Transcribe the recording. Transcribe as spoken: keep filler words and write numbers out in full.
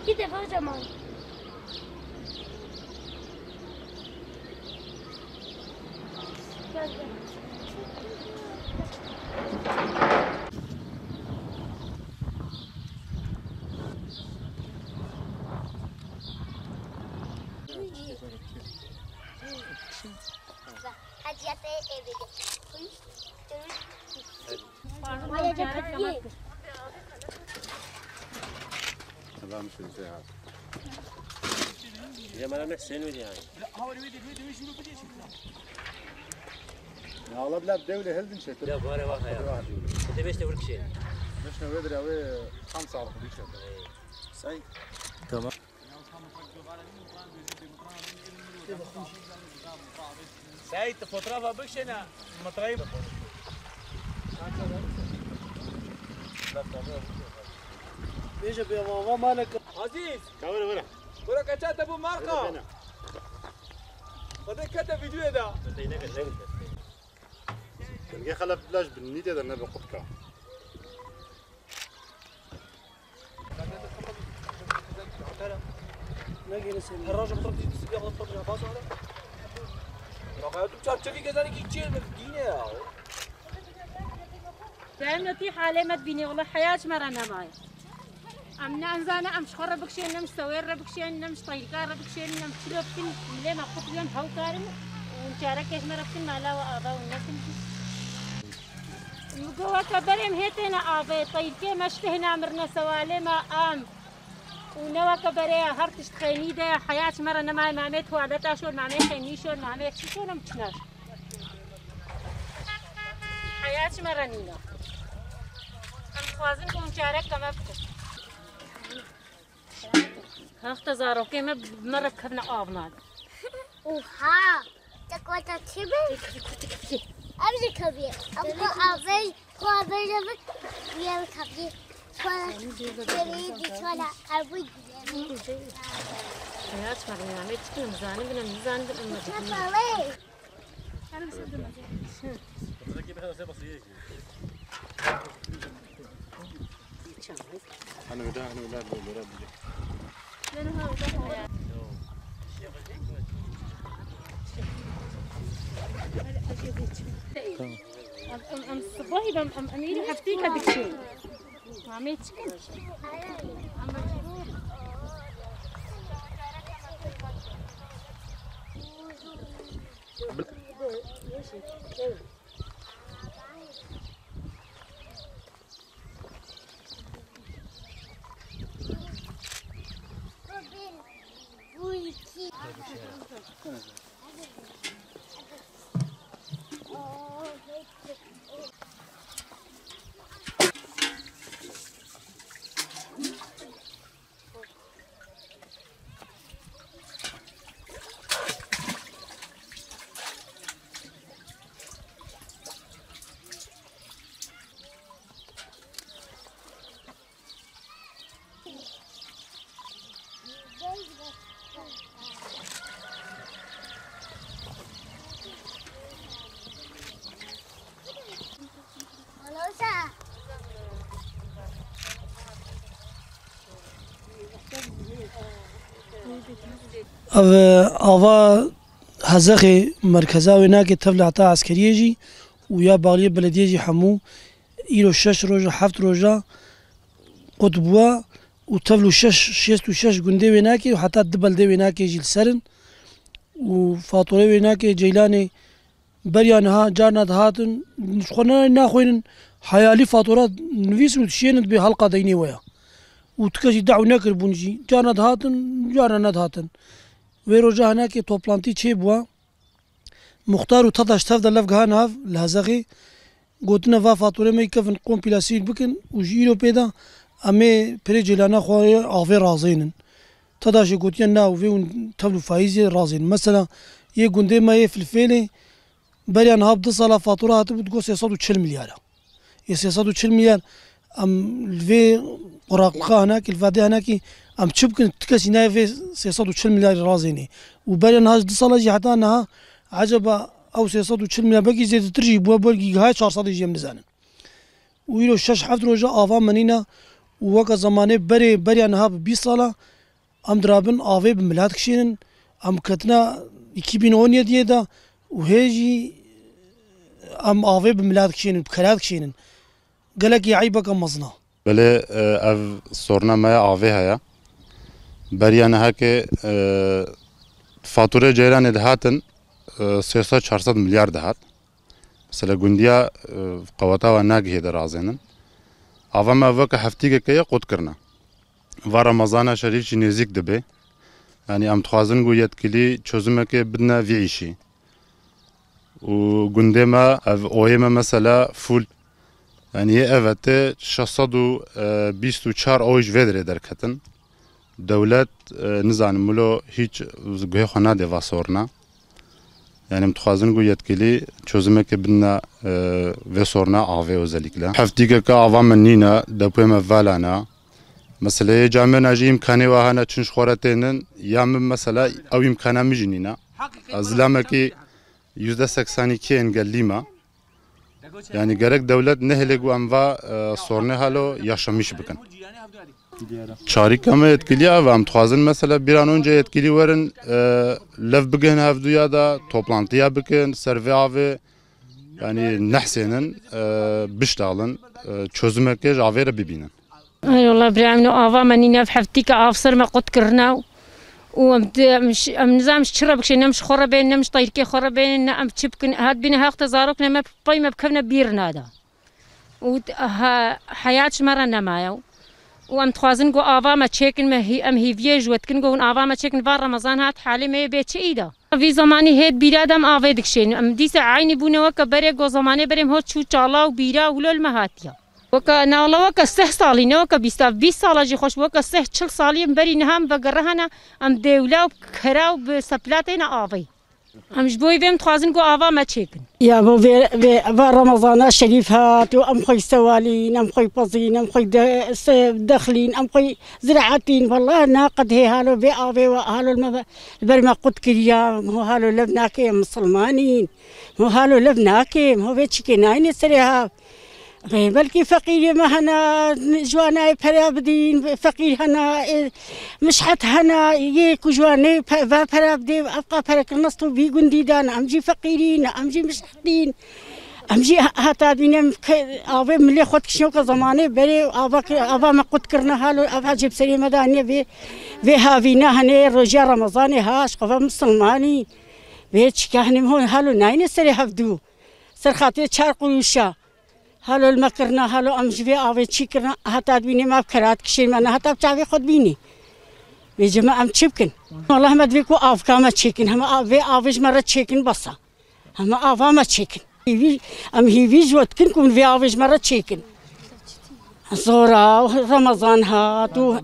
Bir defa hocam al. Gel, gel. Tamam, şimdi şey yap. Ya bana ne sen öyle yani. Ya Allah bilir, devle heldin şey. Ya bu ara bak ya. Var. Te beş de vur kişi. Beş ne vedir abi, tam sağlıklı bir şey. Say. Tamam. Seyîd, tu fotoğrafa bikişêne, mitayî. Bêje bê vava malek. Azîz. Kawre vere. Bura kaça te bu marka. Vere bene. Xwedê kete videoyê de. Belge xelef bilaj bin nîtê de nebe qutka. Her roj xwe dî dî ya xwe dî bas were. Bak ya tu çarçekî gezanî ki çêr mi dîne ya. Dayım ne tî halê me dibînê, wele heya ji me re nemaye. Em ne em zane, em ji xwe re bikişên, ne em ji sewêr re bikişên, ne em ji teyrika re bikişên, ne em çilo bikin, milê me xwe dibên hewkarin û çarekê ji me re bikin, mala we ava û nekin. Min got weke berê em hê têne avê, teyrikê me ji tihna mirine, sewalê me am. Û ne weke berê ya her tişt xeynî de, heya ji me re nemaye, mamê tuwalet aşor, mamê xeynî şor, mamê çi şor em çi naş. Heya ji me re nîne. Em dixwazin ku hûn çareke me bikin. Hexta zarokê me bi me re kevne av nade. Oha! Te kota çi be? Ev jî kevî. Ev ku avê, ku avê jî bi, ev kevî. Ku kevî di çola ev bu diye. Heya ji me re nîne. Em ê çi bikin, em zanibin, em nizanibin, em ne bikin. Çapalı. Em, em, em sibahî em, em, em îro hefteyeke dikişînin. Mamê çi kin? Ev, e, ava Hezexê merkeza wê nake tevlî heta eskeriyê jî û ya baxliyê belediyê jî hemû îro şeş roja, heft roja qut bûwa û tevlî şeş, şêst û şeş gundê wê nake û heta du beldê wê nake jî li ser in û faturê wê nake Ceylanê. Beriya niha carna dihatin, ji xwe ne naxwînin, heyalî fatura nivîsin û dişênin dibê halqa deynê we ya. Û tu kes jî dewî nekiribûn jî. Carna dihatin, carna nedihatin. Wê roja hinekê toplantî çêbûwa. Muxtar û Tadaş tev de lev gihane hev li Hezexê. Gotine va faturê me kevin kompîle sîl bikin û ji îro pê de em ê pirê cêlana xwe yê avê razênin. Tadaşê gotiye na û vê hûn tevl û faîzê razênin. Mesela yê gundê me yê Filfêlê beriya niha bi du sala fatura hatibû digot sê sed û çil milyar e. Yê sê sed û çil milyar em li vê quraqlixa hinekî, li vê dê hinekî em çi bikin? Ti kesî nayê vê sê sed û çil milyarî razênê. Û beriya niha ji du sala jî heta niha eceba ew sê sed û çil milyar belkî zêdetir jî bûye, belkî gihaya çar sed jî em nizanin. Û îro şeş heft roja ava me nîne û weke zemanê berê beriya niha bi bîst sala em dirabin avê bi milat kişînin. Em ketine iki bin on yediyê de û hê jî em avê bi milat kişînin, bi kelat kişînin. Gelekî eybeke mezin e. Belê, e, ev sorna me ya avê heye. Beriya nihekê, e, faturê ceyranê dihatin, e, sê sed çar sed milyar dihat. Mesela gundiya, e, qeweta we nagihê de razênin. Ava me ev weke heftîgeke ye qut kirine. Va Remezana Şerîf jî nêzîk dibe. Yanî em dixwazin ku yetkilî çözümekê bidine vî îşî. Û gundê me, ev oyê me mesela full, yanî yê ev e tê şeş sed û bîst û çar oy ji vê derê derketin. Dewlet, e, nizanim wilo hîç guhê xwe nade va sorna. Yanî em dixwazin ku yetkilî çözümekê bidine, e, vê sorna avê özellikle. Heftîgeke ava me nîne, depoyê me vala ne. Meseleyê camêrna jî îmkanê wa hene çin ji xwe re tênin, ya min mesela ew îmkana min jî nîne. Ez zilamekî yüzde seksen iki engellî me. Yanî gerek dewlet nehêle ku em va, e, sornê halo yaşamış bikin. Çarîka me yetkilî ev e, em dixwazin mesela bir an önce yetkilî werin, e, lev bigihine hevduya da, toplantiya bikin, ser vê avê, yanî nehsênin, e, biştalin, e, çözümekê ji avê re bibînin. Ay wala birayê min, ava me nîne, ev heftîke av ser me qut kirine û em di-, em ji, em nizanim ji çi re bikişin, ne em ji xwe re bên, ne em ji teyrikê xwe re bên, ne em çi bikin. Hat bîne hewqte zarok ne me pey me bikevne bîr nada. Û ha, heyat ji me re nemaye. Û em dixwazin ku ava me çêkin, me hî-, em hîviyê ji we dikin ku hûn ava me çêkin, va Remezan hat, halê me yê bê çi îda. Vî zemanî hêt bîra de em avê dikişên. Em dîsa eynî bûne weke berê ku zemanê berê em hot çû çala û bîra wilo li me hatiye. Weke, na wala weke sih salî, ne weke bîst, bîst sala jî xweş, weke sih çil salî em berî niha em vegerihane, em dêwla û kera û bi sepila têne avê. Em ji bo vê em dixwazin ku ava me çêkin. Ya bo vê, vê, va Remezana Şerîf hat û em xwe sewalîn, em xwe pezîn, em xwe de-, se-, dexlîn, em xwe ziraetîn. Wallahî naqedhê halo vê avê we halo li me ve-, li ber me qut kiriya. Ho halo lev nake, em misilmanîn. Ho halo lev nake, ho vê çikê nayne serê ha. Belkî feqîrê me hene, ji wan nayê pere bidîn, feqîr hene, e, mişhet hene, yê ku ji wan nê pe-, ve pere bidê, ev qa perekirina stû vî gundî de ne, em jî feqîrîn, em jî mişhetîn, em jî he-, heta dîne em ke-, avê milê xwe dikişin weke zemanê berê ava kir-, ava me qut kirine halo, ev hecê bi serê me de hene vê, vê havîne hene, rojiya Remezanê ha, ji qeve misilmanî, vê çike hene halo nayne serê hevdû, ser xatirê çar qurûşa. Halo li me kirina, halo em ji vê avê çî kirina, heta dibînê me ev kera dikişên me, ne heta bi çavê xwe dibînî. Vê cem em çi bikin? Wala heme divê ku avka me çêkin, heme av-, vê avê ji me re çêkin bes e. Heme ava me çêkin. Hîvî, em hîvî ji we dikin ku vê avê ji me re çêkin. Zor e, Remezan hat û